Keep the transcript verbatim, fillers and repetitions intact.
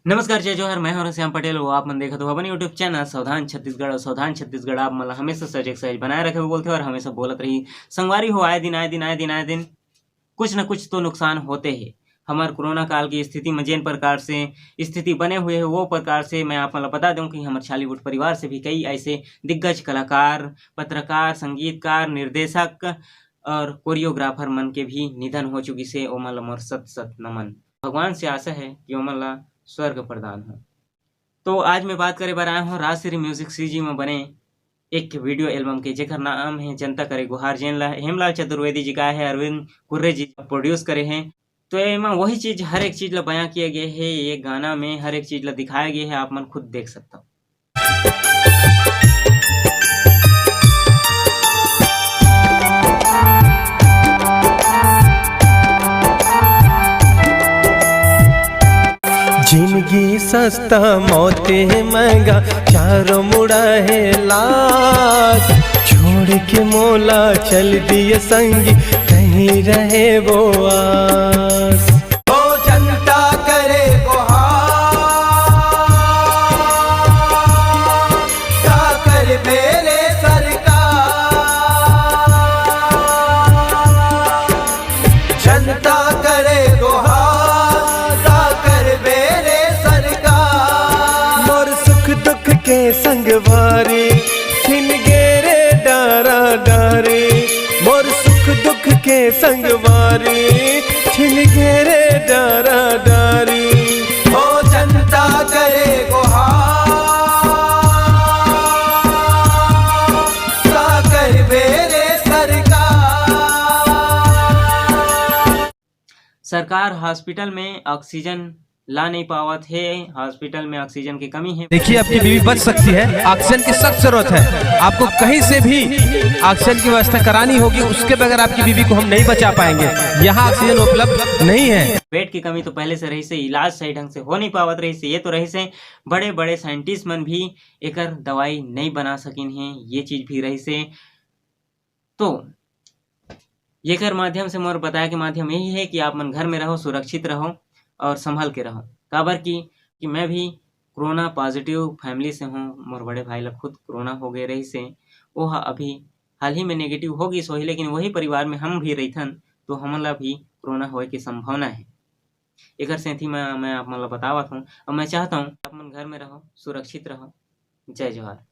नमस्कार, जय जोहार, मैं हूं श्याम पटेल। वो आप मन देखत हो अपन YouTube चैनल सावधान छत्तीसगढ़। और सावधान छत्तीसगढ़ आप मन ला हमेशा सजग सहज बनाए रखे हुए बोलथे और हमेशा बोलत रही। संगवारी हो, आए दिन, आए दिन, आए दिन, आए दिन कुछ न कुछ तो नुकसान होते हे। हमार कोरोना काल की स्थिति में जेन प्रकार से स्थिति बने हुए है, वो प्रकार से मैं आप मन ला बता दूं कि हमर छालीवुड परिवार से भी कई ऐसे दिग्गज कलाकार, पत्रकार, संगीतकार, निर्देशक और कोरियोग्राफर मन के भी निधन हो चुकी से। ओमन ला मोर सत सत नमन। भगवान से आशा है कि ओमन ला स्वर्ग प्रदान हो। तो आज मैं बात करे बर आया हूँ राजश्री म्यूजिक सीजी में बने एक वीडियो एल्बम के, जेकर नाम है जनता करे गुहार, जेन ला हेमलाल चतुर्वेदी जी गाए है, अरविंद कुर्रे जी प्रोड्यूस करे हैं। तो एमा वही चीज, हर एक चीज ला बयां किया गया है ये गाना में, हर एक चीज ला दिखाया गया है, आप मन खुद देख सकता हो। जिंदगी सस्ता, मौते है महंगा, चारों मुड़ा है लाश। छोड़ के मोला चल दिए संगी, कहीं रहे वो आस। ओ जनता करे गुहार, साकर मेरे सरकार। जनता करे गुहार, साकर मेरे सरकार। मोर सुख दुख के संगवारी, छिन गेरे डारा डारी। मोर सुख दुख के संगवारी, छिन गेरे डारा डारी। ओ जनता करे गुहार, साकर मेरे सरकार। सरकार हॉस्पिटल में ऑक्सीजन ला नहीं पावत है, हॉस्पिटल में ऑक्सीजन की कमी है। देखिए, आपकी बीवी बच सकती है, ऑक्सीजन की सख्त जरूरत है। आपको कहीं से भी ऑक्सीजन की व्यवस्था करानी होगी, उसके बगैर आपकी बीवी को हम नहीं बचा पाएंगे। यहाँ ऑक्सीजन उपलब्ध नहीं है। बेड की कमी तो पहले से रही से, इलाज सही ढंग से हो नहीं पावत रही से, ये तो रही से बड़े बड़े साइंटिस्ट मन भी एकर दवाई नहीं बना सकिन हैं, ये चीज भी रही से। तो एकर माध्यम से मोर बताए के माध्यम यही है कि आप मन घर में रहो, सुरक्षित रहो और संभल के रहो। काबर कि, कि मैं भी कोरोना पॉजिटिव फैमिली से हूँ। मोर बड़े भाई ला खुद कोरोना हो गए रही से, वो ह अभी हाल ही में नेगेटिव हो गई होही, लेकिन वही परिवार में हम भी रहिथन, तो हमन ला भी कोरोना होए के संभावना है। एकर सेंथी में मैं आप मन ला बतावत हूँ और मैं चाहता हूँ आप मन घर में रहो, सुरक्षित रहो। जय जोहार।